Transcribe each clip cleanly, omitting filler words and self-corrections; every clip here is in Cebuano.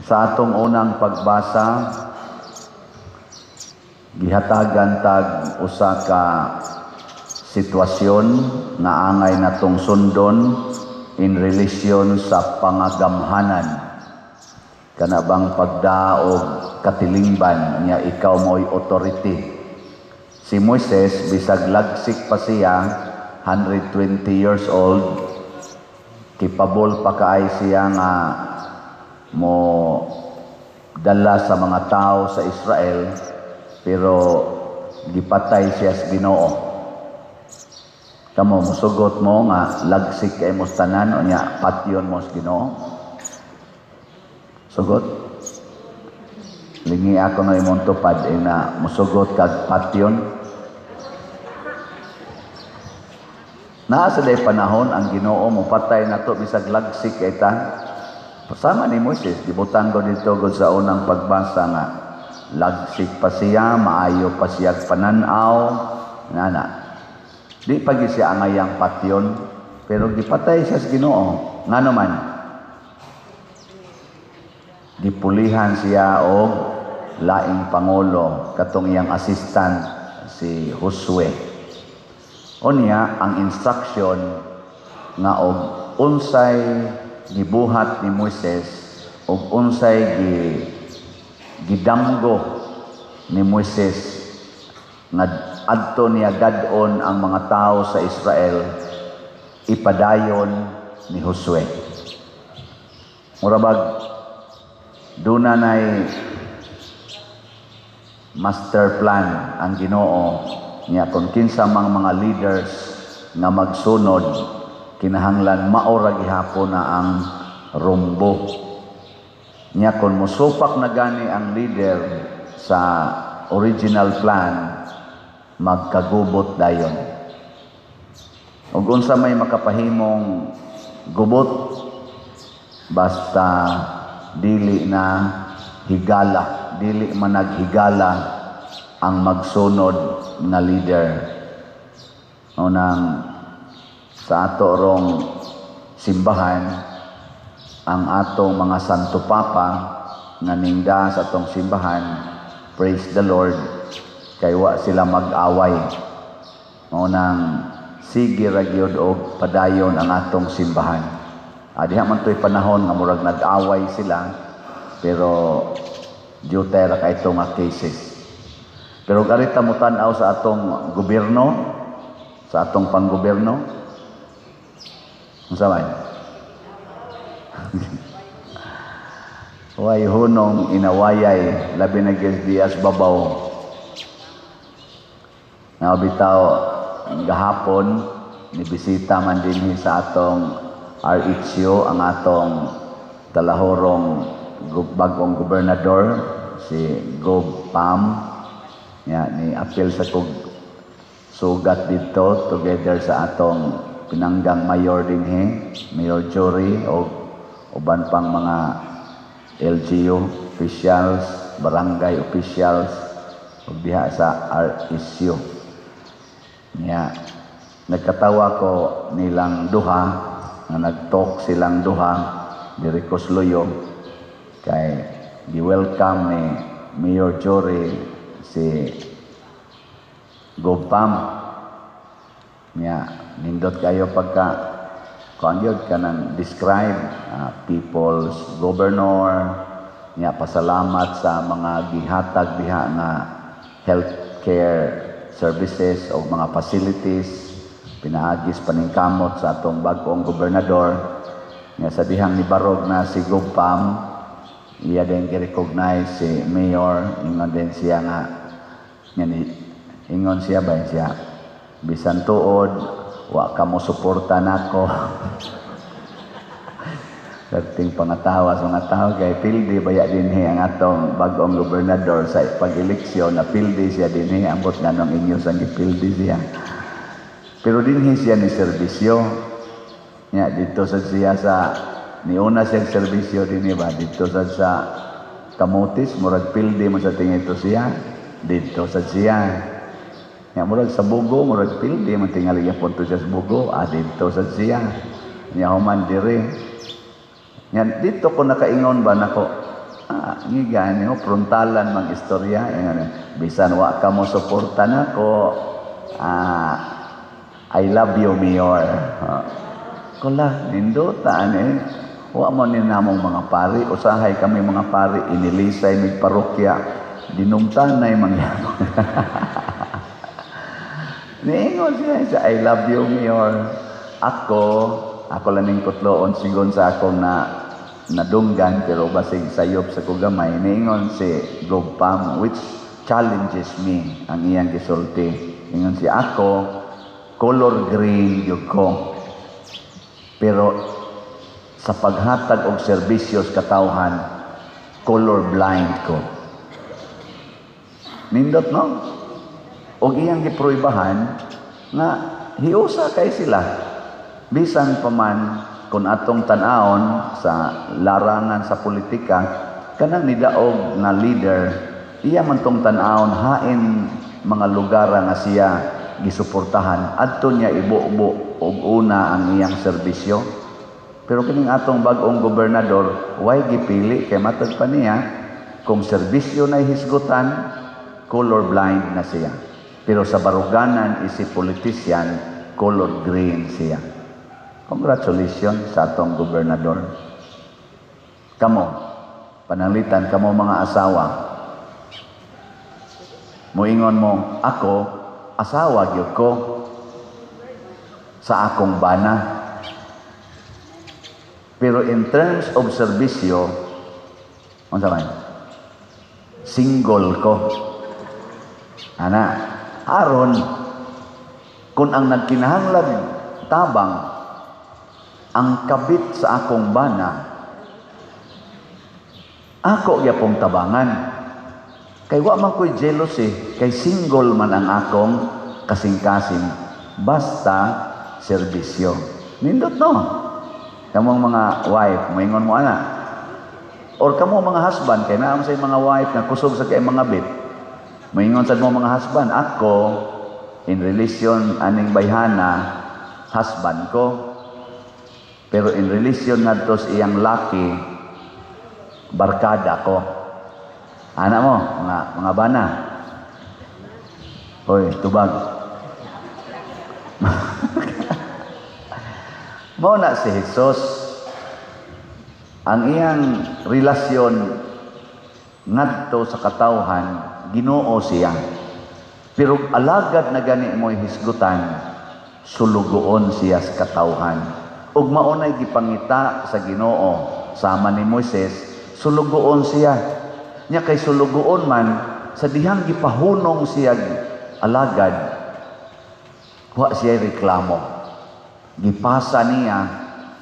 Sa atong unang pagbasa, gihatagan tag usa ka sitwasyon nga angay natong sundon in relation sa pangagamhanan. Kana bang pagdaog katilingban niya, ikaw mo'y authority. Si Moises, bisag lagsik pa siya, 120 years old, capable pa kaay siya nga mo dala sa mga tao sa Israel, pero gipatay siya sa Ginoo. Kamo, musugot mo nga lagsik kay mo tanan unya patyon mo sa Ginoo? Sugot? Lingi ako nga imong tupad eh, na musugot kag patyon. Naa sa day panahon ang Ginoo mopatay nato bisag lagsik kay ta. Sama ni Moises, gibutang ko dito gud sa unang pagbasa nga lagsik pa siya, maayo pa siya pananaw, nana. Di pa gyud siya angayang patyon, pero gipatay siya sa Ginoo. Ngano man? Gipulihan siya og laing pangulo, katong iyang assistant si Josue. Unya ang instruction nga og unsay gibuhat ni Moises og unsay gidamgo ni Moises nga adto niya gad-on ang mga tao sa Israel, ipadayon ni Josue. Mura bag duna nay master plan ang Ginoo niya kung kinsa mang mga leaders nga magsunod, kinahanglan mao ra gihapon na ang rumbo niya. Kung musupak na gani ang leader sa original plan, magkagubot dayon. Ug unsa may makapahimong gubot? Basta dili na higala, dili man naghigala ang magsunod nga leader. Unang sa ato rong simbahan, ang atong mga Santo Papa nga ningda sa atong simbahan, praise the Lord kay wa sila mag-away. Unang sige ra gyud og padayon ang atong simbahan. Diha man to'y panahon nga murag nag-away sila, pero dutay ra kay nga cases. Pero karita mo tan-aw sa atong gobyerno, sa atong panggobyerno, unsa man? Way hunong inawayay, labi na gyud dias babaw. Nga bitaw gahapon ni bisita man dinhi sa atong RHU ang atong talahorong bagong gobernador, si Gob Pam. Ya, ni apil sa kog sugat dito together sa atong pinanggang mayor dinhi, Mayor Jory, o uban pang mga LGU officials, barangay officials ug diha sa RSU. Nya nagkatawa ko nilang duha nga nag-talk silang duha diri ko Luyo kay gi-welcome ni Mayor Jory si Gopam. Nya nindot kayo pagka kuan gyud kanang describe, people's governor. Nya pasalamat sa mga gihatag diha nga healthcare services o mga facilities pinaagis paningkamot sa atong bag-ong gobernador. Nga sa dihang nibarog na si Gopam, iya din gi-recognize si mayor. Ingon din siya nga nga ni ingon siya ba siya, "Bisan tuod wa ka mo suporta nako." Perting pangatawa sa mga tao kay pildi baya dinhi ang atong bag-ong gobernador sa pag-eleksyon, na pildi siya dinhi. Ambot nganong inyo sang gipildi siya, pero dinhi siya ni serbisyo nya dito sa siya sa niuna siyang serbisyo dinhi ba dito sa Camotes. Murag pildi mo sa tingin ito siya dito sa siya nya murag sa Bogo, murag pildi man tingali gyapon to siya sa Bogo, dito sa siya nya human diri. Yan, dito ko nakaingon ba nako. Ngiga ni frontalan mang istorya. Bisan wa ka mo suporta nako, I love you, Mayor. Kula, nindota ani. Wa mo ni namong mga pari, usahay kami mga pari inilisay mig parokya, dinumtanay mangyapon. Niingon siya siya, "I love you, Mayor." Ako, ako lang ning kutloon sigon sa akong na nadunggan, pero basig sayop sa kugamay. Niingon si Gob Pam, which challenges me ang iyang gisulti. Ingon siya, "Ako color green gyud ko. Pero sa paghatag og serbisyo sa katawhan, color blind ko." Nindot, no? Og iyang gipruibahan nga hiusa kay sila. Bisan pa man kung atong tan-awon sa larangan sa politika, kanang nidaog nga leader, iya man tong tan-awon hain mga lugar nga siya gisuportahan, adto niya ibubo og una ang iyang serbisyo. Pero kining atong bag-ong gobernador, way gipili kay matod pa niya kung serbisyo na hisgutan, color blind na siya. Pero sa baruganan isip politician, color green siya. Congratulations sa atong gobernador. Kamo, pananglitan kamo mga asawa. Muingon mo, "Ako, asawa gyud ko sa akong bana. Pero in terms of serbisyo, unsa man? Single ko." Ana, aron kung ang nagkinahanglan tabang ang kabit sa akong bana, ako gyapong tabangan. Kay wa man ko'y jealousy, kay single man ang akong kasing-kasing. Basta serbisyo. Nindot, no? Kamong mga wife, moingon mo ana. Or kamo mga husband, kay naa sa mga wife nga kusog sa kay mga bit. Moingon sad mo mga husband, "Ako in relation aning bayhana, husband ko. Pero in relation ngadto sa iyang laki, barkada ko." Ana mo, mga bana. Hoy, tubag. Mao na si Jesus, ang iyang relasyon ngadto sa katawhan, Ginoo siya. Pero alagad na gani mo'y hisgutan, sulugoon siya sa katawhan. Ug maunay gipangita sa Ginoo sama ni Moises, sulugoon siya. Nya kay sulugoon man, sa dihang gipahunong siya alagad, wa siya reklamo. Gipasa niya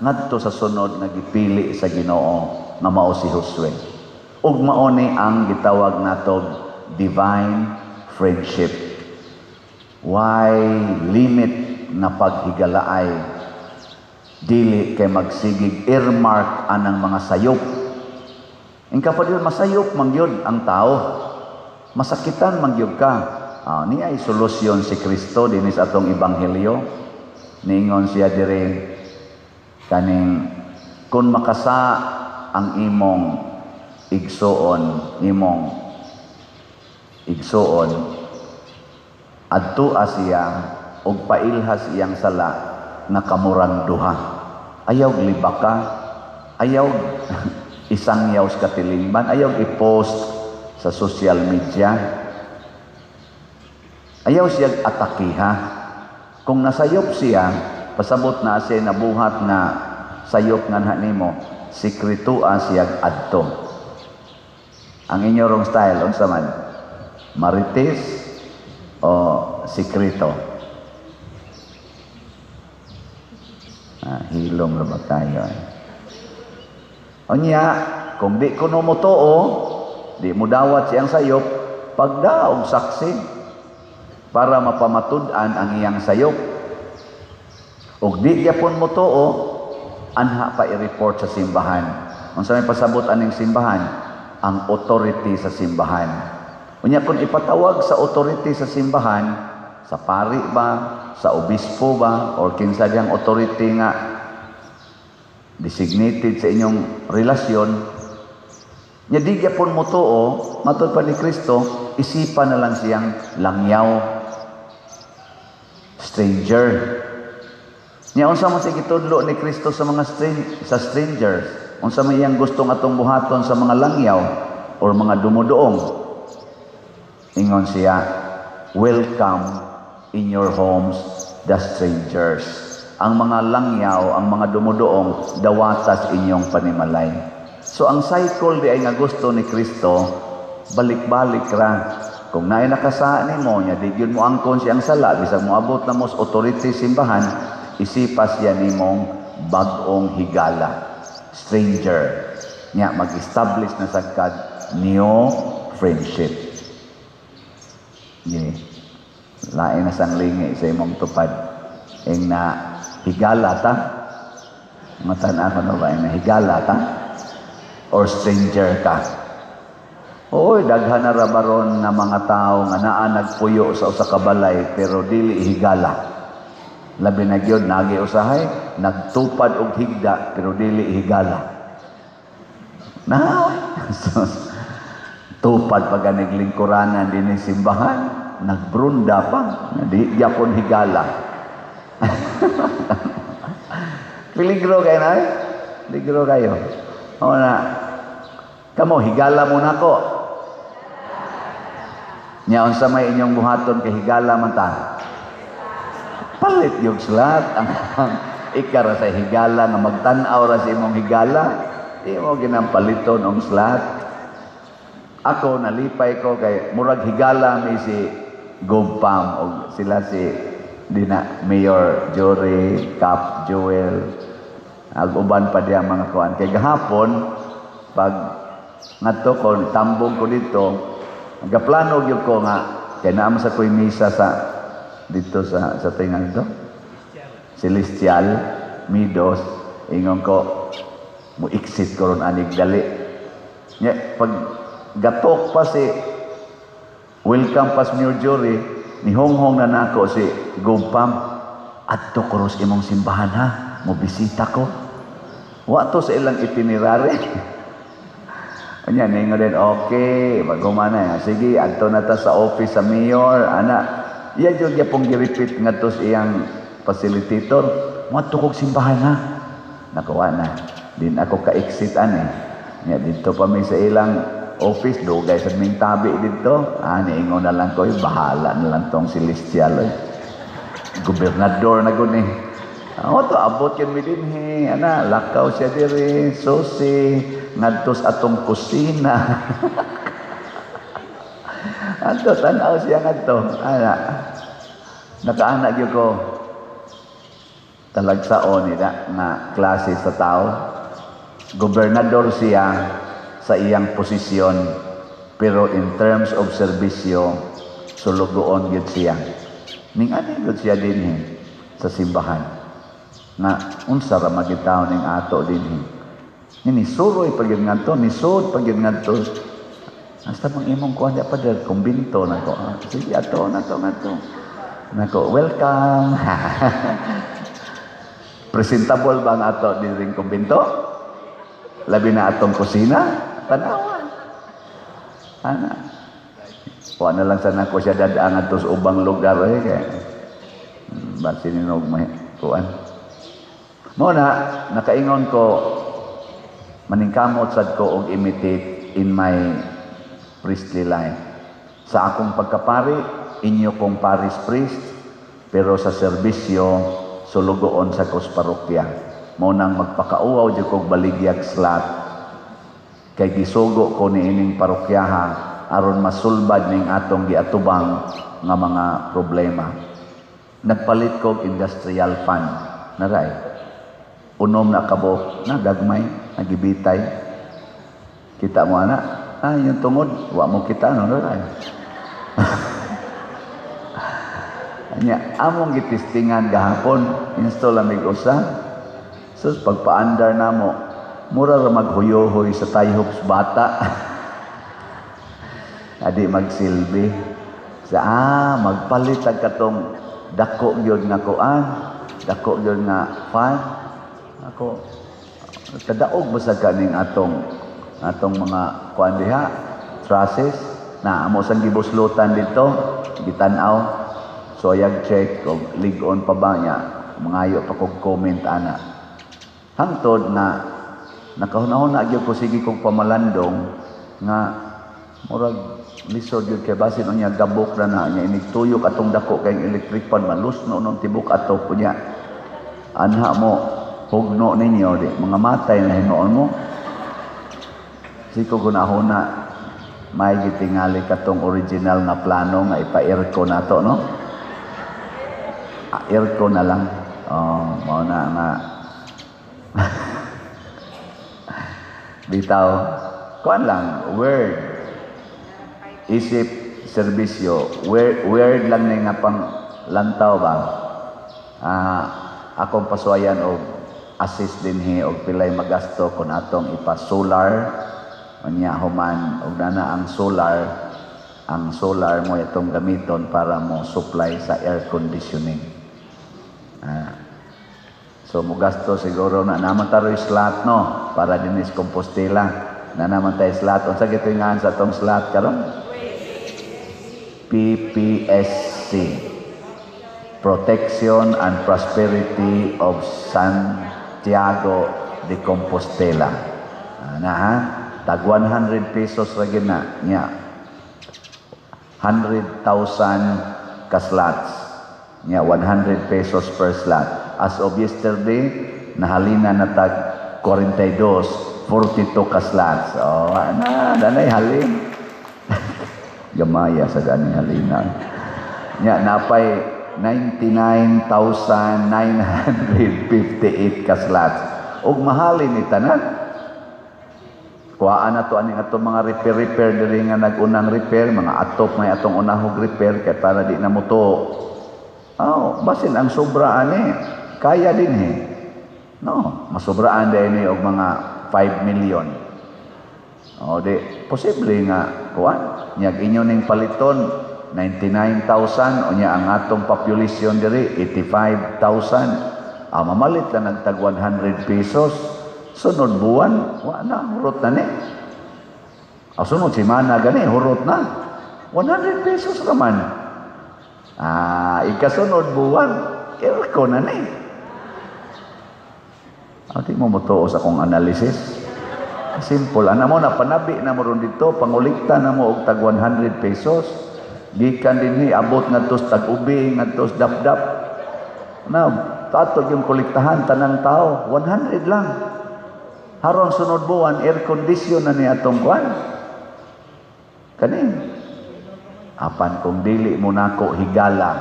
ngadto sa sunod nga gipili sa Ginoo nga mao si Josue. Ug mao ni ang gitawag natog divine friendship. Why limit na paghigalaay? Dili kay magsigig earmark anang mga sayop. Ingka pa yun, masayop man gyud ang tao. Masakitan man gyud ka. Niya ay solusyon si Kristo dinhi sa atong ebanghelyo. Niingon siya diri kaning kung makasa ang imong igsuon, adtua siya og pailhas iyang sala nga kamurang duha. Ayaw libaka, ayaw isangyaw sa katilingban, ayaw i-post sa social media. Ayaw siya atakiha. Kung nasayop siya, pasabot na siya nabuhat nga sayop nga nimo, sikretua siya adto. Ang inyong style, unsa man? Marites o sikreto? Hilom ra ba kayo eh? Unya, kung di kuno mo tuo, di mo dawat siyang sayop, pagdaog saksi para mapamatud-an ang iyang sayop. Ug di gyapon mo tuo, anha pa i-report sa simbahan. Unsa may pasabot aning simbahan? Ang authority sa simbahan. Unya kung ipatawag sa authority sa simbahan, sa pari ba, sa obispo ba, or kinsa diyang authority nga designated sa inyong relasyon, Nya di gyapon mo tuo, matud pa ni Kristo, isipan na lang siyang langyaw, stranger. Nya unsa man siya gitudlo ni Kristo sa mga sa strangers? Unsa man iyang gustong atong buhaton sa mga langyaw or mga dumuduong? Ingon siya, "Welcome in your homes the strangers." Ang mga langyaw, ang mga dumuduong, dawatas inyong panimalay. So ang cycle di ay nga gusto ni Kristo, balik-balik ra. Kung naay nakasala nimo, nya di gyud mo angkon siyang sala, bisag moabot na mo sa authority simbahan, isipa siya nimong bag-ong higala, stranger. Nya mag-establish na sad kag new friendship. Yeah. Lain na sang lingi sa imong tupad. Ing na higala ta. Matan ako na ba? Ing na higala ta? Or stranger ka? Oy, daghan na ra baron nga mga tao nga naa nagpuyo sa usa ka balay pero dili higala. Labi na gyud nagi usahay nagtupad og higda pero dili higala. Na tupad pa ganig lingkuranan dinhi simbahan, nagbrunda pa, di gyapon higala. Peligro kayo na eh. Peligro kayo. O na, kamo, higala mo nako. Nya unsa may inyong buhaton kay higala man ta? Palit yung slat ang ikara sa higala nga magtan-aw ra sa imong higala, di mo ginampaliton og slat. Ako nalipay ko kay murag higala mi si Gobpam og sila si dina Mayor Jory, Cap Joel, ag uban pa diya mga kuan. Kay gahapon pag ngadto ko, tambong ko dito, nagaplano gyud ko nga kay naa man sa ko'y misa sa dito sa tingan dito Celestial Midos. Ingon ko, mo exit ko ron anig dali. Nya pag gatok pa si welcome pas Mayor Jory, ni honghong na nako si Gobpam, "Adto ko ros imong simbahan ha, mo bisita ko." Wa to sa ilang itinerary. Unya ningo din, okay, pag humana, sige, adto na ta sa office sa mayor, ana. Iya jud gyapon gi-repeat ngadto sa iyang facilitator, "Moadto kog simbahan ha." Nakuha na. Din ako ka-exit ani. Nya dito pa mi sa ilang office, dugay sa ming tabi dito. Ah, niingon na lang ko, "Eh, bahala na lang tong Celestial. Eh. Gobernador na gud ni." Oh, to abot yun mi dinhi, ana, lakaw siya diri, susi, ngadto sa atong kusina. Adto tan-aw siya ngadto. Ana. Nakaana gyud ko talagsaon nila nga klase sa tao. Gobernador siya sa iyang posisyon, pero in terms of serbisyo, sulugoon gyud siya. Ning ani gyud siya dinhi sa simbahan. Nga unsa ra magitaw ning ato dinhi. Ni suroy pa gyud ngadto, ni sud pa gyud ngadto. Hasta mang imong kuan di pa der kumbinto nako. Ah, sige, ato na to ngadto. Nako, welcome. Presentable ba ang ato dinhing kumbinto? Labi na atong kusina, tanawan. Ana. Wa na lang sana ko siya dadaan ngadto sa ubang lugar eh kay basin ninog may kuan. Mo na nakaingon ko, maningkamot sad ko og imitate in my priestly life. Sa akong pagkapari, inyo kong parish priest, pero sa serbisyo, sulugoon sa kos parokya. Mo nang magpakauwaw jud kog baligyag slat kay gisugo ko ni ining parokyaha aron masulbad ning atong giatubang nga mga problema. Nagpalit kog industrial fan. Naray. Unom na kabuok na gagmay, nagibitay. Kita mo ana? Ah, yung tungod, wa mo kita no naray. Anya, among gitistingan gahapon, install lamig usa. Sus, pagpaandar namo, mura ra maghuyohoy sa tayhops bata. Adi magsilbi. Sa magpalit ang katong dako gyud nga kuan, dako gyud nga fan. Ako kadaog ba sa kaning atong Atong mga kuan diha, trusses na amo sang gibuslutan dito, gitan-aw. So ayag check og lig-on pa ba niya, mangayo pa kog comment ana. Hangtod na nakahuna-huna gyud ko, sige kog pamalandong nga murag lisod gyud kay basin unya gabok na na niya, inig tuyok atong dako kay electric fan, malusno nung tibok atop unya. Anha mo hugno ninyo, di mga matay na hinuon mo. Siko gunahuna may gitingali katong original nga plano nga ipa-aircon nato, no? Ah, aircon na lang. Oh, mao na nga bitaw kuan lang, word isip serbisyo, word, word lang ni nga pang lantaw ba. Ah, akong pasuwayan og assist dinhi og pilay magasto kung atong ipa-solar. Unya human og nana ang solar mo itong gamiton para mo supply sa air conditioning. Ah. So mogasto siguro na naman taroy slot, no, para dinis Compostela. Na naman tayo slot. Unsa gito sa atong slot karon? PPSC. Protection and Prosperity of Santiago de Compostela. Ah, na ha? Tag 100 pesos ra gyud na nya. 100,000 ka slots. Nya 100 pesos per slot. As of yesterday, nahalina na tag 42, 42 ka slots. Oh, ana, danay halin. Gamaya sa gani halina. Nya napay 99,958 ka slots. Ug mahalin ni tanan. Kuhaan na to aning atong mga repair-repair diri nga nag-unang repair, mga atop may atong unahog repair kay para di na mo to. Oh, basin ang sobra ani, kaya din eh. No, masobraan din ni og mga 5 million. O di posible nga kuan, nyag inyo ning paliton 99,000, unya ang atong population diri 85,000. Ah, mamalit lang ang tag 100 pesos. Sunod buwan, wa na, hurot na ni. Ah, sunod semana gani, hurot na. 100 pesos raman. Ah, ikasunod buwan, aircon na ni. Ah, di mo motuo sa akong analysis. Simple. Ana mo na panabi na mo ron dito, pangulikta na mo og tag 100 pesos. Gikan dinhi abot ngadto sa tag-ubi, ngadto sa dapdap. Na, tatog yung kolektahan tanang tao, 100 lang. Haron sunod buwan, air condition na ni atong kuan. Kani. Apan kung dili mo nako higala,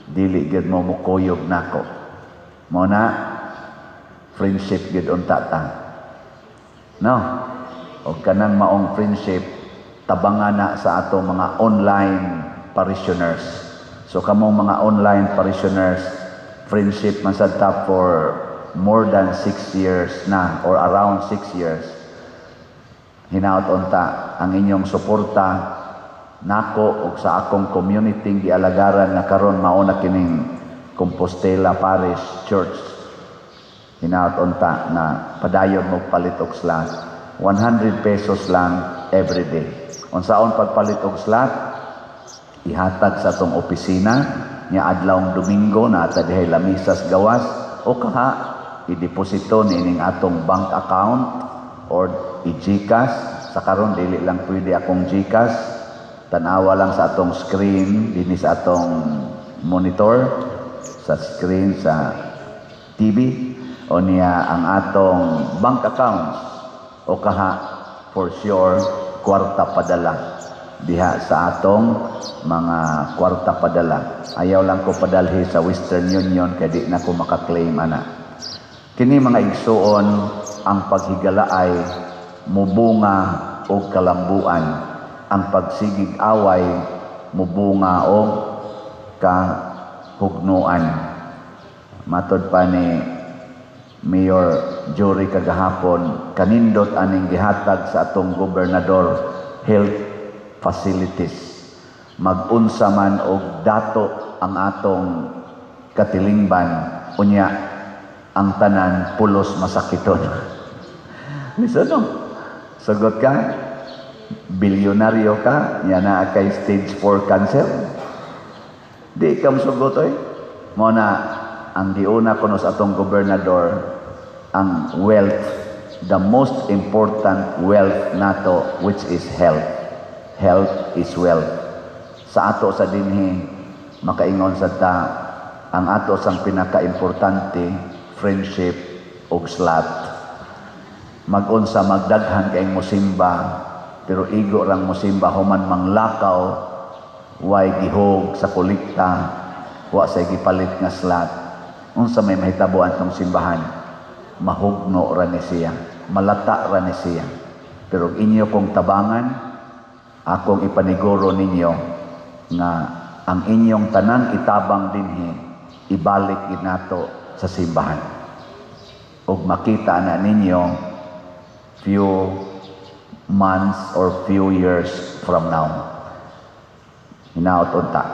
dili gyud mo mukuyog nako. Mo na friendship gyud unta ta. No? O kanang maong friendship, tabangan na sa atong mga online parishioners. So kamong mga online parishioners, friendship man sad ta for more than 6 years na or around 6 years. Hinaot unta ang inyong suporta nako ug sa akong community gialagaran nga karon mao na kining Compostela Parish Church. Hinaot unta na padayon mo palit og slot. 100 pesos lang every day. Unsaon pagpalit og slot? Ihatag sa atong opisina nya adlawng Domingo na ata dihay lamisas gawas o kaha ideposito niining atong bank account or i-GCash. Sa karon dili lang pwede akong GCash, tanawa lang sa atong screen dinhi sa atong monitor, sa screen sa TV o niya ang atong bank accounts o kaha for sure kwarta padala diha sa atong mga kwarta padala. Ayaw lang ko padalhi sa Western Union kay di na ko makaklaim ana. Kini, mga igsuon, ang paghigala ay mubunga og kalambuan, ang pagsigig away mubunga og kahugnuan. Matod pa ni Mayor Jory kagahapon, kanindot aning gihatag sa atong gobernador, health facilities. Magunsa man og dato ang atong katilingban, unya ang tanan pulos masakiton. Listen, no? Sugot ka? Bilyonaryo ka? Nya naa kay stage 4 cancer? Di ka musugot oy. Mao na ang giuna kuno sa atong gobernador, ang wealth, the most important wealth nato, which is health. Health is wealth. Sa ato sa dinhi, makaingon sa ta, ang ato sang pinakaimportante, friendship ug slot. Magunsa magdaghan kay musimba, pero igo rang musimba, human manglakaw, way gihog sa kolekta, wa say gipalit nga slot. Unsa may mahitabo atong simbahan? Mahugno ra ni siya, malata ra ni siya. Pero inyo kong tabangan, akong ipaniguro ninyo nga ang inyong tanang itabang dinhi, ibalik ginato sa simbahan. Ug makita na ninyo few months or few years from now. Hinaot unta.